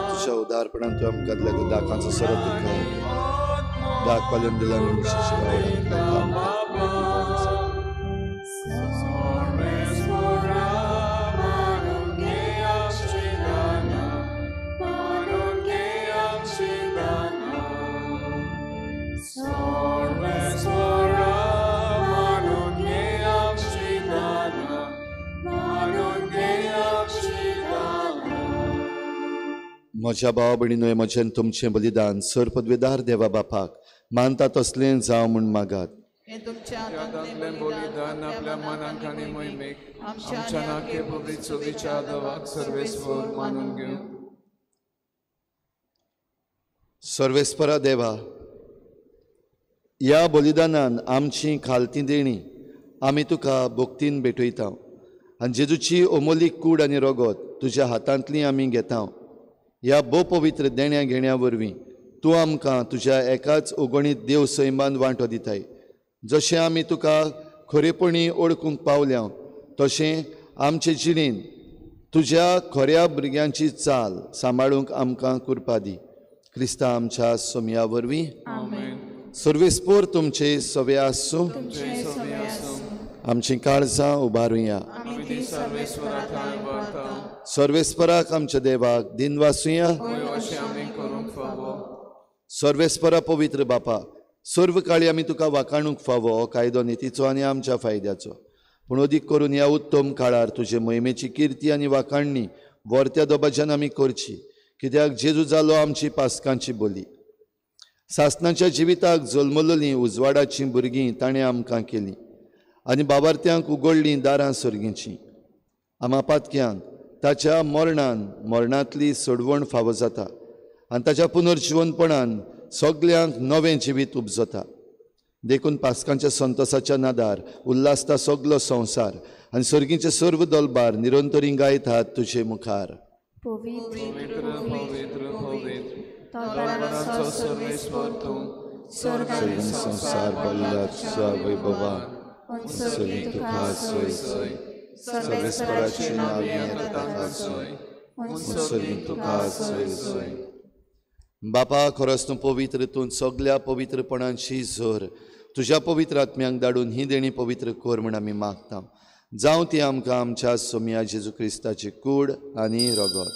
Speaker 2: तुझ्या उदारपणान तूं आमकां दिल्या त्या दाकांचो सरत तुका दाक पालून दिला म्हज्या भाव भयणीनो, म्हजें तुमचें बलिदान सर पदवेदार देवा बापाक मानता तसलें जावं म्हूण मागात.
Speaker 1: बलिदान आपल्या मनाक आनी मोहिमेक आमच्या नाके पवित्र चोवीच्या देवाक सर्वेस्पर मानून घेवं.
Speaker 2: सर्वेस्परा देवा, ह्या बलिदानान आमची खालती देणी आमी तुका भक्तीन भेटयता आनी जेजूची अमोलीक कूड आनी रगत तुज्या हातांतली आमी घेता. ह्या भोव पवित्र देण्या घेण्या वरवीं तूं आमकां तुज्या एकाच अगणीत देव सैमान वांटो दिताय. जशें आमी तुका खरेपणी ओळखूंक पावल्या तशें आमचे जिणेन तुज्या खऱ्या भुरग्यांची चाल सांबाळूंक आमकां कृपा दी. क्रिस्ता आमच्या सोमया वरवीं. सर्वेस्पोर तुमचे सवे आसूं. आमची काळजां उबारुया. सर्वेस्पराक आमच्या देवाक दिनवासुया. सर्वेस्परा पवित्र बापा, सर्व काळी आमी तुका वाखाणूंक फावो हो कायदो नितीचो आनी आमच्या फायद्याचो. पूण अदीक करून ह्या उत्तम काळार तुजे मोहिमेची किर्ती आनी वाखाणणी वर्त्या दबाज्यान आमी करची, कित्याक जेजू जालो आमची पास्कांची बोली. सासणाच्या जिविताक जल्मलोलीं उजवाडाचीं भुरगीं ताणें आमकां केलीं आनी बाबार्थ्यांक उगडलीं दारां सर्गींचीं. आमा पातक्यांक ताच्या मरणान मरणांतली सोडवण फावो जाता आनी ताच्या पुनर्जिवनपणान सगल्यांक नवें जिवीत उपजता. देखून पास्कांच्या संतोसाच्या नादार उल्हासता सगलो संवसार आनी सर्गींचे सर्व दलबार निरंतरी गायतात तुजे मुखार.
Speaker 1: पवित्र पवित्र पवित्र तोलबारांचो सर्वेस्पर तूं, स्वर्ग आनी
Speaker 2: संवसार भरला तुज्या वैभवान. सगळीं तुका सोय सोय, सर्वेस्पराची नांव येता ताका सोय, सगळीं तुका सोय सोय. बापा, खरोच तूं पवित्र, तूं सगल्या पवित्रपणाची जोर. तुज्या पवित्र आत्म्यांक धाडून ही देणी पवित्र कर म्हूण आमी मागता. जावं ती आमकां आमच्या सोमया जेजू क्रिस्ताची कूड आनी रगत.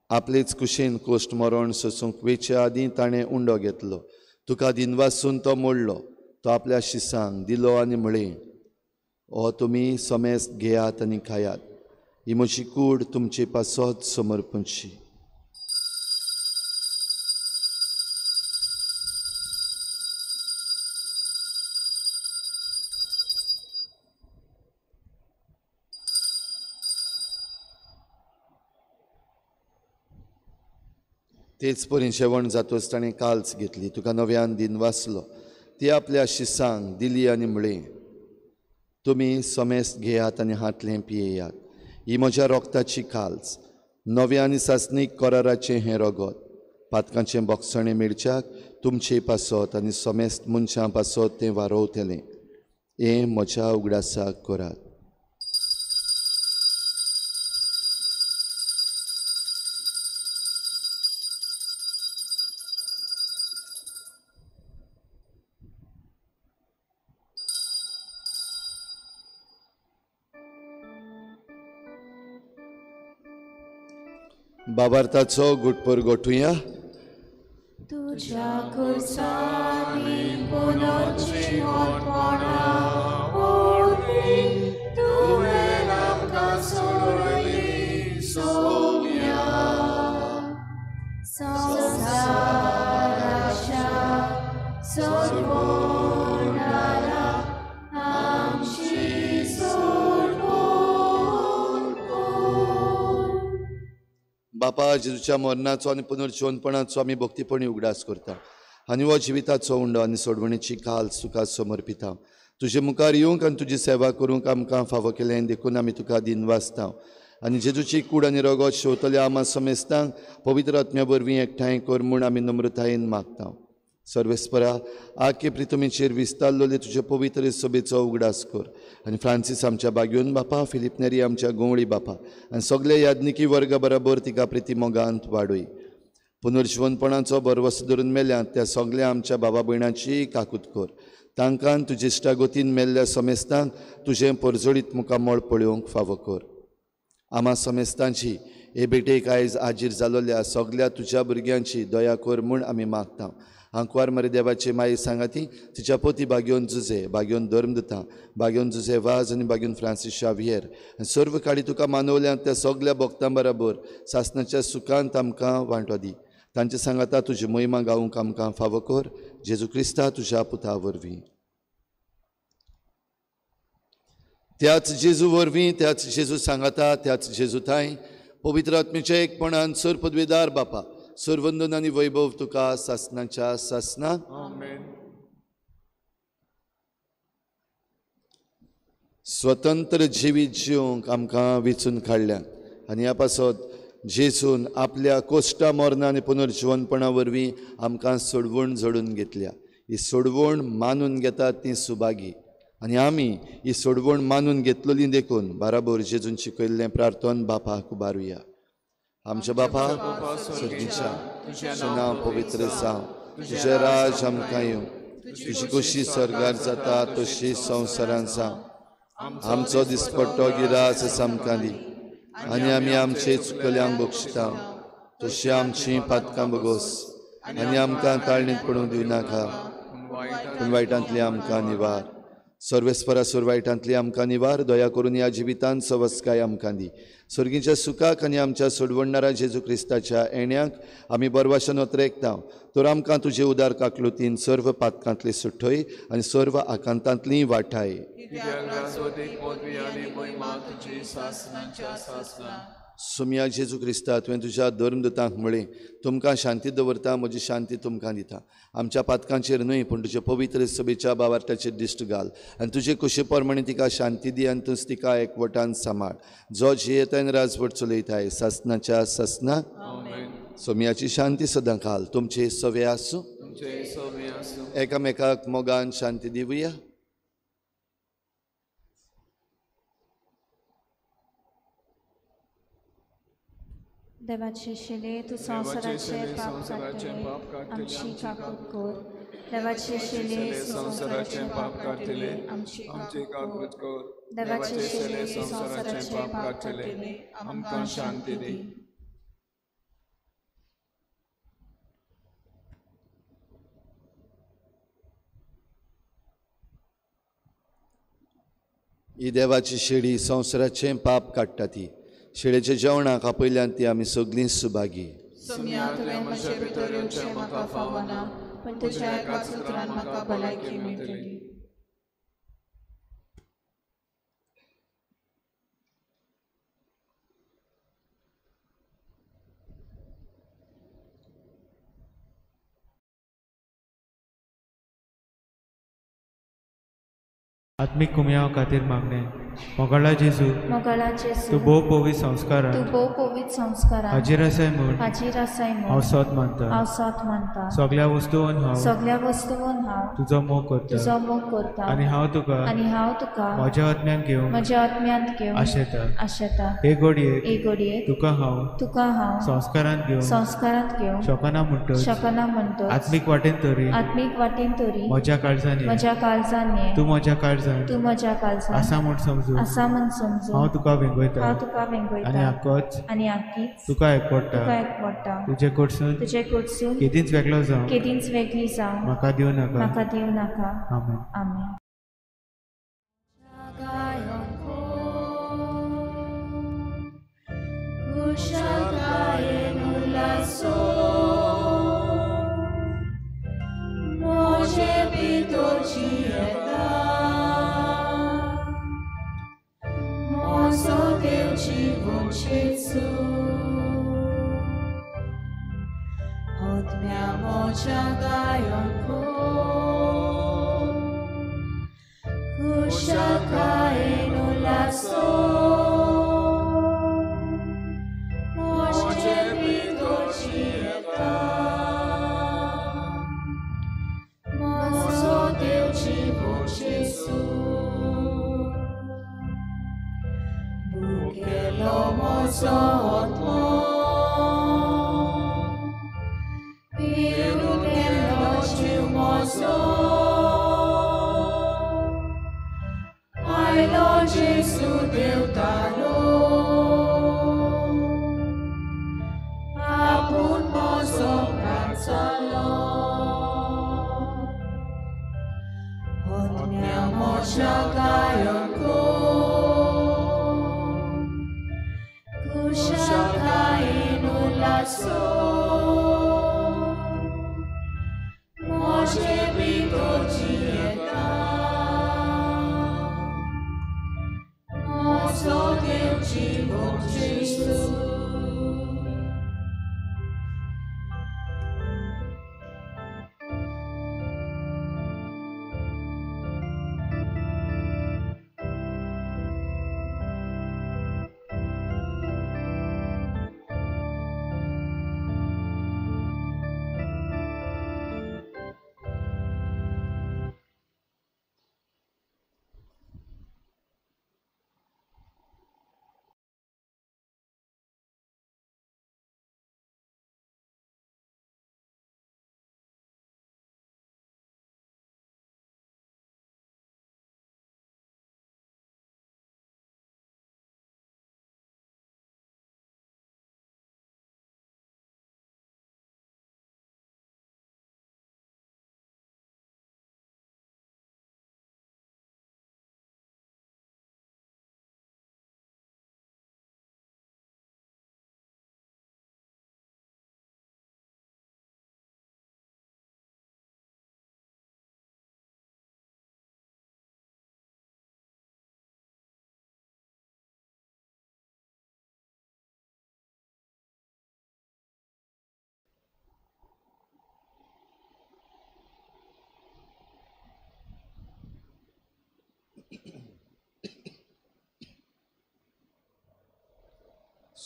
Speaker 2: आपलेच कुशीन कोश्ट मरण सोसूंक वेचे आदीं ताणें उंडो घेतलो. तुका दिनवासून तो मोडलो. तो आपल्या शिसांक दिलो आनी म्हळें, हो तुमी समेस्त घेयात आनी खायात. ही म्हजी कूड तुमचे पासत समर्पणची. तेच परी जेवण जातोच ताणें काल्च घेतली. तुका नव्यान दिनवासलो. ती आपल्या शिसांक दिली आनी म्हळें, तुमी समेस्त घेयात आनी हातलें पियेयात. ही म्हज्या रोगताची काल्च, नव्या आनी सासणीक कराराचें हें रगत. पातकांचें बोगसणें मेळच्याक तुमचे पासत आनी समेस्त मनशां पासत तें वारोवतलें. हें म्हज्या उगडासाक करात. बाबार्थाचो गुटपर गोठुया.
Speaker 4: तुज्या खुर्सांनी पुनर्जिवनपणा वरवीं तुवें आमकां सोडयली सोम्या. संवसाराच्या सोडवणारा आमची सोडवण कर.
Speaker 2: बापा, जेजूच्या मरणाचो आनी पुनर्जिवनपणाचो आमी भक्तीपणी उगडास करता आनी हो जिविताचो उंडो आनी सोडवणीची काल तुका समर्पिता. तुजे मुखार येवंक आनी तुजी सेवा करूंक आमकां फावो केलें देखून आमी तुका दिनवासता. आनी जेजूची कूड आनी रगत शेवतल्या आमा समेस्तांक पवित्र आत्म्या वरवीं एकठांय कर म्हूण आमी नम्रतायेन मागता. सर्वेस्परा, आखे प्रितमीचेर विस्तारलेले तुजे पवित्र सभेचो उगडास कर आनी फ्रांसीस आमच्या बाग्योन बापा, फिलीप नेरी आमच्या गोंवळी बापा आनी सगळे याज्ञिकी वर्गा बराबर तिका प्रिती मोगांत वाडय. पुनर्जिवनपणाचो भरवसो धरून मेल्यात त्या सगळ्या आमच्या बाबा भयणाची काकूत कर. तांकां तुजे इश्टागतीन मेल्ल्या समेस्तांक तुजें परजळीत मुखामळ पळोवंक फावो कर. आमा समेस्तांची हे भेटेक आयज आजीर जालोल्या सगळ्या तुज्या भुरग्यांची दया कर म्हूण आमी मागता. आंकवार मरे देवाचे माई सांगाती तिच्या पोती बागयोन जुजे, बागयोन धर्मदुता, बागयोन जुजे वाज आनी बागयोन फ्रांसीस शावियर आनी सर्व काळी तुका मानवल्या त्या सगळ्या भक्तां बराबर सासणाच्या सुखांत आमकां वांटो दी. तांचे सांगाता तुजी मोहिमा गावूंक आमकां फावो कर. जेजू क्रिस्ता तुज्या पुता वरवीं. त्याच जेजू वरवीं, त्याच जेजू सांगाता, त्याच जेजू थांय पवित्र आत्म्याच्या एकपणान सर पदवेदार बापा, सर्वंदन आनी वैभव तुका सासणाच्या सासना.
Speaker 1: आमेन.
Speaker 2: स्वतंत्र जिवीत जिवंक आमकां वेंचून काडल्यात आनी ह्या पासत जेजून आपल्या कोश्टा मरणा आनी पुनर्जिवनपणा वरवीं आमकां सोडवण जोडून घेतल्या. ही सोडवण मानून घेतात ती सुभागी. आनी आमी ही सोडवण मानून घेतलेली देखून बाराबर जेजून शिकयल्लें प्रार्थन बापाक उबारुया. आमच्या बापा सर्गीच्या, तुजें नांव पवित्र जावं, तुजें राज आमकां येवं, तुजी खोशी स्वर्गार जाता तशी संवसारांत जावं. आमचो दिसपट्टो गिरास आमकां दी आनी आमी आमचे चुकल्यांक बक्षिता तशी आमची पातकां बगोस आनी आमकां ताळणीत पडूंक दिवं नाका, पूण वायटांतली आमकां निवार. सर्वेस्परा सुर वायटांतली आमकां निवार. दया करून ह्या जिवितांत सवस्काय आमकां दी. सर्गीच्या सुखाक आनी आमच्या सोडवणणारा जेजू क्रिस्ताच्या येण्याक आमी बरवाशन ओतरेकता. तर आमकां तुजे उदार काकलुतीन सर्व पातकांतली सुठय आनी सर्व आकांतांतली वाठाय. सुम्या जेजू क्रिस्ता, तुवें तुज्या धर्मदूतांक म्हळें, तुमकां शांती दवरता, म्हजी शांती तुमकां दिता. आमच्या पातकांचेर न्हय पूण तुजे पवित्र सभेच्या बावार्थाचेर दिश्ट घाल आनी तुजे कुशे प्रमाणे तिका शांती दी आनी तूंच तिका एकवटान सांबाळ, जो जियेतान राजवट चलयताय सासनाच्या सासना. सोम्याची शांती सदां घाल तुमचे सवे आसूं. एकामेकाक मोगान शांती दिवया.
Speaker 4: देवाचे शिले तूं संवसाराचे पाप काडटले आमची काकूट कर. देवाचे शिले संवसाराचे पाप काडटले आमची काकूट कर. देवाचे शिले संवसाराचे पाप काडटले आमकां शांती दी.
Speaker 2: ही देवाची शेळी संवसाराचें पाप काडटा. ती शेळेच्या जेवणाक आपयल्यान ती आमी सगळीं सुभागी.
Speaker 1: सोम्या, तुवें म्हजे भितर येवचें म्हाका फावना, पूण तुज्या एका सुत्रान म्हाका भलायकी मेळटली.
Speaker 6: आत्मीक कुमयाव खातीर मागणें. मोगाळा जेजू, तूं भोव पवित्र संस्कारान हाजीर आसाय म्हूण हांव सोत मानता. सगळ्या वस्तून हांव तुजो मोग करता आनी हांव तुका म्हज्या आत्म्यान घेवन आशेता. हे घडयेक तुका हांव संस्कारांत घेवन शकना म्हणटच आत्मीक वाटेन तरी म्हज्या काळजान ये, तूं म्हज्या काळजान आसा म्हूण समजून हांव तुका वेंगयता आनी आक्कीच तुका एकवटा. तुजे कडसून केदींच वेगळो जावं म्हाका दिवं नाका. आमेन.
Speaker 4: आमेन.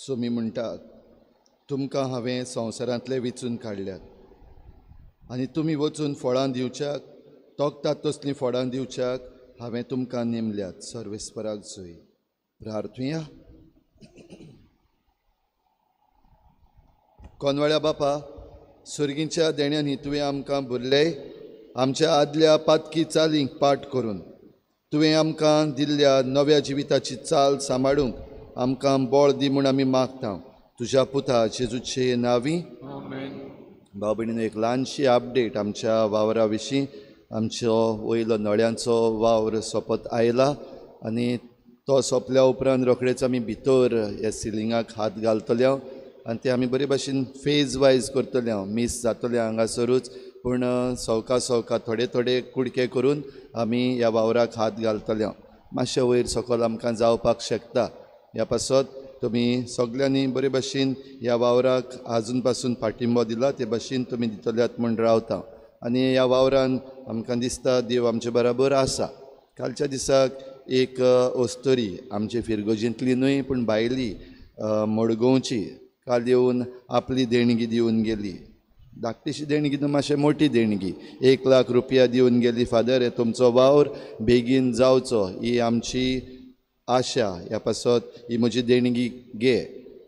Speaker 2: सोमी म्हणटात, तुमकां हांवें संवसारांतले विचून काडल्यात आनी तुमी वचून फळां दिवच्याक तोखतात तसलीं फळां दिवच्याक हांवें तुमकां नेमल्यात. सर्वेस्पराक जोय. प्रार्थुया. कोनवाळ्या बापा, सुर्गींच्या देण्यांनी तुवें आमकां भरले, आमच्या आदल्या पातकी चालींक पाठ करून तुवें आमकां दिल्ल्या नव्या जिविताची चाल सांबाळूंक आमकां बळ दी म्हूण आमी मागता तुज्या पुता जेजूचे नांवी. भाव भयणीनो, एक ल्हानशी अपडेट आमच्या वावरा विशीं. आमचो वयलो नळ्यांचो वावर सोंपत आयला आनी तो सोंपल्या उपरांत रोखडेच आमी भितर ह्या सिलिंगाक हात घालतले आनी ते आमी बरे भाशेन फेज वायज करतले. मीस जातलें हांगासरूच, पूण सवका सवका थोडे थोडे कुडके करून आमी ह्या वावराक हात घालतले. मातशें वयर सकयल आमकां जावपाक शकता. ह्या पासत तुमी सगल्यांनी बरे भाशेन ह्या वावराक आजून पासून पाठिंबो दिला ते भाशेन तुमी दितल्यात म्हूण रावता. आनी ह्या वावरान आमकां दिसता देव आमचे बराबर आसा. कालच्या दिसाक एक अस्तोरी आमचे फिरगोजींतली न्हय पूण भायली मडगांवची काल येवन आपली देणगी दिवन गेली. धाकटीशी देणगी न्हू, मातशें मोठी देणगी, 1 लाख रुपया दिवन गेली. फादर, हे तुमचो वावर बेगीन जावचो ही आमची आशा, ह्या पासत ही म्हजी देणगी घे.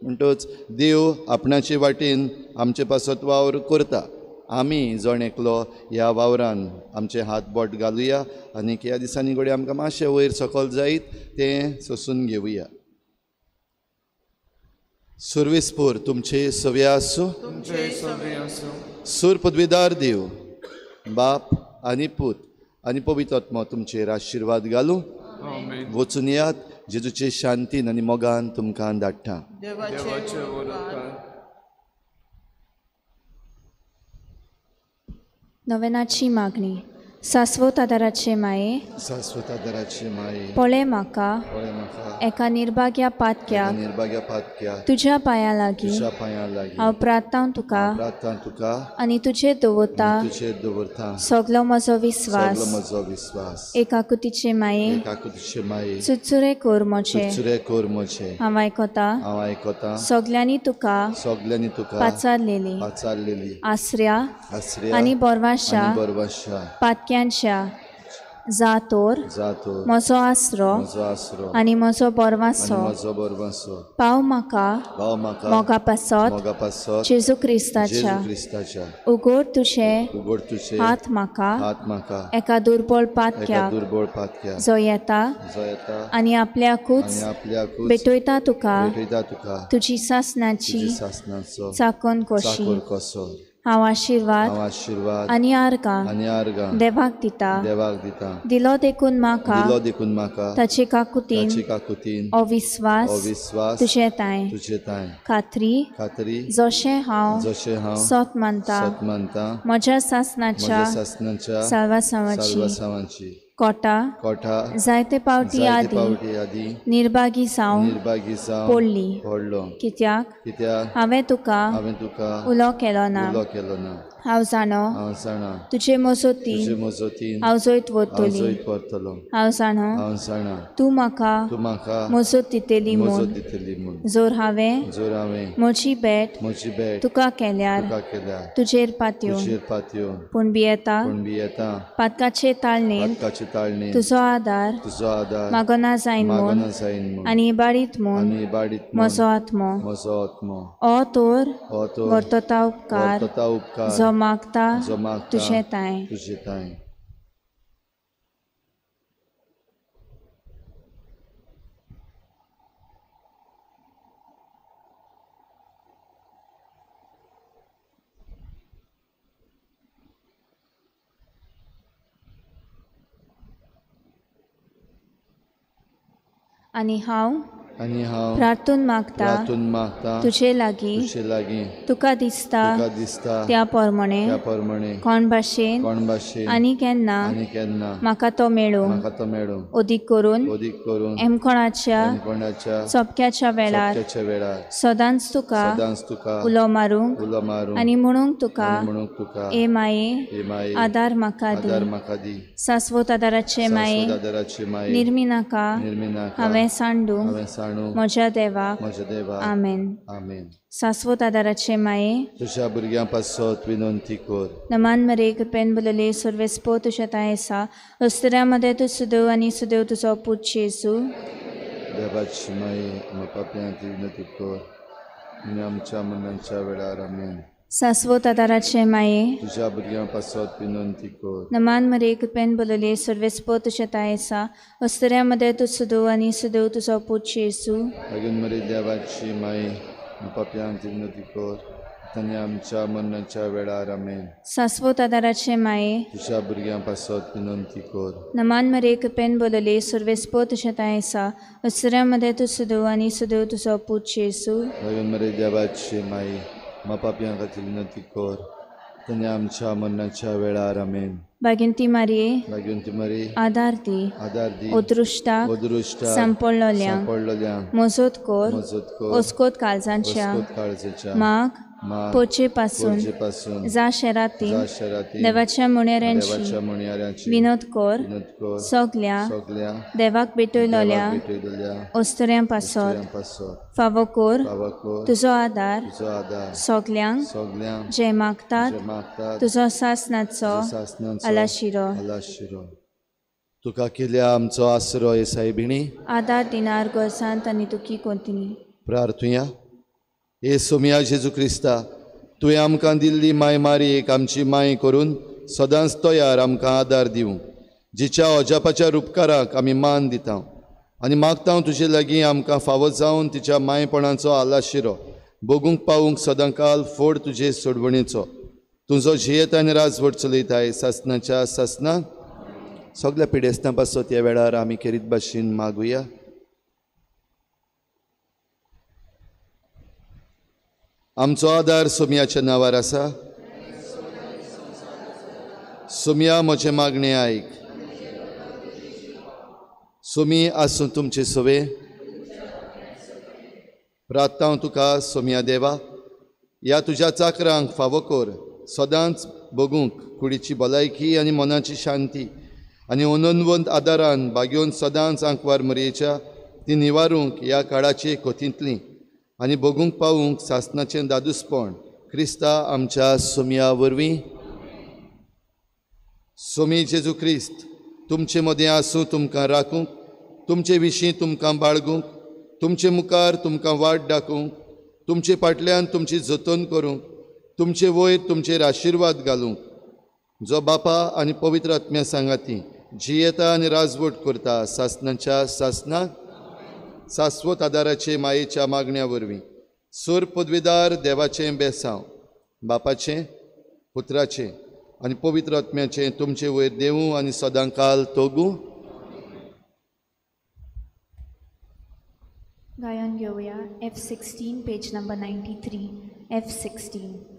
Speaker 2: म्हणटच देव आपणाचे वाटेन आमचे पासत वावर करता. आमी जण एकलो ह्या वावरान आमचे हात बोट घालुया आनी ह्या दिसांनी घडये आमकां मातशें वयर सकयल जायत तें सोसून घेवया. सुर्वेस्पोर तुमचे सवे आसूं. सूर पदवीदार देव बाप आनी पूत आनी पवित्र आत्मो तुमचेर आशिर्वाद घालूं. वचून यात जेजूचे शांतीन आनी मोगान तुमकां धाडटा.
Speaker 4: नवेनाची मागणी. सास्वत आदाराचे माये,
Speaker 2: सास्वत आदाराचे माये,
Speaker 4: पळय म्हाका एका निर्भाग्या पातक्याक,
Speaker 2: निर्भाग्या पातक्याक
Speaker 4: तुज्या पांयां लागीं,
Speaker 2: तुज्या पांयां लागीं
Speaker 4: हांव प्रार्थना तुका,
Speaker 2: प्रार्थना तुका
Speaker 4: आनी तुजेर दवरता,
Speaker 2: तुजेर दवरता
Speaker 4: सगलो म्हजो विस्वास,
Speaker 2: सगलो म्हजो विस्वास.
Speaker 4: एकाकुतीचे माये,
Speaker 2: एकाकुतीचे माये,
Speaker 4: चुरचुरे कर म्हजे,
Speaker 2: चुरचुरे कर म्हजे.
Speaker 4: हांव आयकता,
Speaker 2: हांव आयकता
Speaker 4: सगल्यांनी तुका,
Speaker 2: सगल्यांनी तुका
Speaker 4: पाचारलेली,
Speaker 2: पाचारलेली
Speaker 4: आसऱ्या,
Speaker 2: आसऱ्या
Speaker 4: आनी बरवाशा,
Speaker 2: बरवाशा
Speaker 4: पातक्यांच्या जातोर म्हजो आसरो आनी म्हजो बरवासो पाव म्हाका मोगा पासत जेजू क्रिस्ताच्या. उगड तुजे हात म्हाका एका दुर्बळ पातक्याक जो येता आनी आपल्याकूच भेटयता तुका तुजी सासनाची चाकोन कशी. हांव आशिर्वाद आनी आर्गां देवाक दिता, दिलो देखून म्हाका ताचे काकुतीन अविस्वास तुजे तांय खात्री जशें हांव सत मानता म्हज्या सासनाच्या साल्वासांवाची कोटा जायते पावटी आदी निर्भागी जावन पडली, कित्याक हांवें तुका उलो केलो ना. हांव जाणो तुजे मजतीन हांव जैत व्हरतली. हांव जाणो तूं म्हाका मजत दितली म्हूण. जर हांवें म्हजी भेट तुका केल्यार तुजेर पातयो, पूण भियेता पातकाचे ताळणेन तुजो आदार मागना जायन म्हूण आनी इबाडीत म्हूण म्हजो आत्मो. ओ तर वर्तता उपकार जो मागता तुजें तांय. आनी हांव प्रार्थून मागता तुजे लागीं तुका दिसता त्या प्रमाणे कोण भाशेन आनी केन्ना म्हाका तो मेळूं, अदीक करून एमकोणाच्या सोपक्याच्या वेळार सदांच तुका उलो मारूंक आनी म्हणूंक तुका ए माये आदार म्हाका दी. सास्वत आदाराचे माये निर्मी नाका हांवें सांडूंक
Speaker 2: सांडू
Speaker 4: म्हज्या देवाक.
Speaker 2: म्हज्या देवा.
Speaker 4: आमेन.
Speaker 2: आमेन.
Speaker 4: सासवत आदाराचे माये
Speaker 2: तुज्या भुरग्यां पासत विनंती कर.
Speaker 4: नमान मरे कृपेन बोलले सर्वेस्पो तुज्या तांय आसा अस्तुऱ्यां मदें तूं सुदेव आनी सुदेव तुजो पूत जेजू.
Speaker 2: देवाची माये आमकां पापयां खातीर विनंती कर आनी आमच्या मरणाच्या वेळार. आमेन.
Speaker 4: सासवत आदाराचे माये
Speaker 2: तुज्या भुरग्यां पासत विनंती कर.
Speaker 4: नमान मरे कृपेन बोलले सर्वेस्पो तुज्या तांय आसा अस्तुऱ्यां मदें तूं सुदेव आनी सुदेव तुजो पूत जेजू.
Speaker 2: मागीर मरे देवाची माये पापयां खातीर विनंती कर आनी आमच्या मरणाच्या वेळार. आमेन.
Speaker 4: सासवत आदाराचे माये
Speaker 2: तुज्या भुरग्यां पासत विनंती कर.
Speaker 4: नमान मरे कृपेन बोलले सर्वेस्पो तुज्या तांय आसा अस्तुऱ्यां मदें तूं सुदेव आनी सुदेव तुजो पूत जेजू.
Speaker 2: मागीर मरे देवाची माये पापयां खातीर विनंती कर आनी आमच्या मरणाच्या वेळार. आमेन.
Speaker 4: भाग्यवंती मारये
Speaker 2: भाग्यवंती मारये
Speaker 4: आदार दी
Speaker 2: आदार दी
Speaker 4: अदृश्टाक
Speaker 2: अदृश्टाक
Speaker 4: सांपडलोल्यांक
Speaker 2: सांपडलोल्यांक
Speaker 4: मजत कर
Speaker 2: मजत कर
Speaker 4: अस्कोत काळजांच्या
Speaker 2: अस्कोत काळजाच्या
Speaker 4: माग पोरचे पासून जा शेराती देवाच्या मुणयाऱ्यांची विनोद कर सगल्या देवाक भेटयलोल्या अस्तुऱ्यां पासत फावो कर तुजो आदार सगल्यांक जे मागतात तुजो सासनाचो आलाशिरो.
Speaker 2: तुका केल्या आमचो आसरो हे सायबिणी
Speaker 4: आदार दिनार गोरसांत आनी तुकी कोंतिनी.
Speaker 2: प्रार्थुया. हे सोमिया जेजू क्रिस्ता, तुवें आमकां दिल्ली माय मारयेक आमची माय करून सदांच तयार आमकां आदार दिवंक, जिच्या अजापाच्या रुपकाराक आमी मान दिता आनी मागता तुजे लागीं आमकां फावो जावन तिच्या मायपणाचो आलाशिरो भोगूंक पावूंक सदांकाल फोड तुजे सोडवणेचो. तुजो जियेत आनी राजवट चलयताय सासनाच्या सासनाक. सगल्या पिडेस्तां पासत ह्या वेळार आमी खेरीत भाशेन मागुया. आमचो आदार सोमयाच्या नांवार आसा. सोमया म्हजें मागणें आयक. सोमी आसूं तुमचे सवे. प्रार्थना तुका सोमया देवा, ह्या तुज्या चाकरांक फावो कर सदांच भोगूंक कुडीची भलायकी आनी मनाची शांती आनी अनन्वंत आदारान भागयोवन सदांच आंकवार मरयेच्या ती निवारूंक ह्या काळाचे कोतींतली आनी भोगूंक पावूंक सासनाचें दादूसपण क्रिस्ता आमच्या सोमया वरवीं. सोमी जेजू क्रिस्त तुमचे मदें आसूं, तुमकां राखूंक, तुमचे विशीं तुमकां बाळगूंक, तुमचे मुखार तुमकां वाट दाखोवंक, तुमचे फाटल्यान तुमची जतन करूंक, तुमचे वयर तुमचेर आशिर्वाद घालूंक, जो बापा आनी पवित्र आत्म्या सांगाती जियेता आनी राजवट करता सासनाच्या सासनाक. सास्वत आदाराचे मायेच्या मागण्या वरवीं सूर पदवीदार देवाचें बेसांव बापाचें पुत्राचें आनी पवित्र आत्म्याचें तुमचे वयर देवूं आनी सदांकाल तोगूं.
Speaker 4: गायन घेवया F16 page number 93 F16.